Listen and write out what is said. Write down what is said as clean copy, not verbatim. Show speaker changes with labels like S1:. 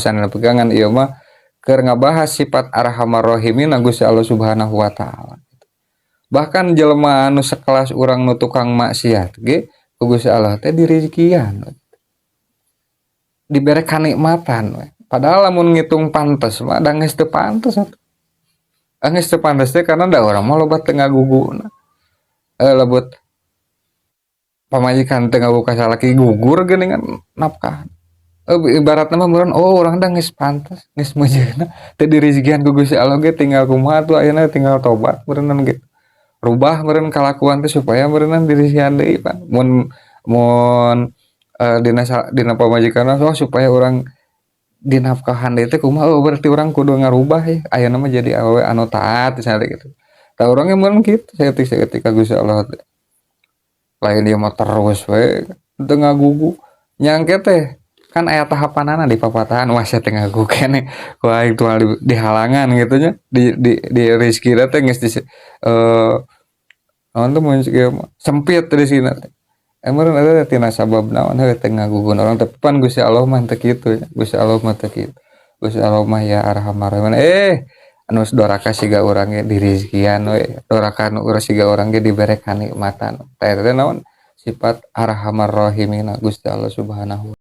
S1: pembahasan pegangan ieu mah keur ngabahas sifat Arhamar Rahimin Gusti Allah Subhanahu wa Taala. Bahkan jelema anu sekelas urang nu tukang maksiat ge ku Gusti Allah teh dirizkian, dibere kanikmatan we. Padahal lamun ngitung pantes mah da geus teu pantes atuh. Ah, geus teu pantes teh karena da urang mah loba teu ngaguguna. Eh, lebet pamajikan teu ngagugu ka salaki, gugur geuningan nafkah. Eh, ibaratna mah meureun, oh, urang da geus pantes, geus meujeuhna teu dirizkian ku Gusti Allah ge, tinggal kumaha tuh ayeuna, tinggal tobat meureunnan gitu. Rubah meureun kalakuan teh supaya meureunnan dirizkian deui pan. Mun mun dina pamajikanna, oh, supaya urang dinafkahan deui teh kumaha? Oh, berarti urang kudu ngarubah ya. Ayeuna mah jadi awewe anu taat misalnya gitu. Tah, urang ge meureun kitu saeutik-saeutik ka Gusti Allah teh. Lain ieu mah terus we teu ngagugu. Nyangke teh kan aya tahapanana di papatahan, wah, sia teh ngagugu keneh ku aing tuh dihalangan gitu nya, di rezekina teh geus di naon tuh mun ieu mah sempit rezekina teh. Emang eta tina sabab naon heuh teu ngagugun urang, tapi pan Gusti Allah mah teu kitu nya. Gusti Allah mah teu kitu. Gusti Allah mah ya Arhamar Rahimin. Eh, anu doraka siga urang ge dirizkian we, doraka nu siga urang ge dibere kanikmatan. Tah, eta teh naon? Sifat Arhamar Rahimin Gusti Allah Subhanahu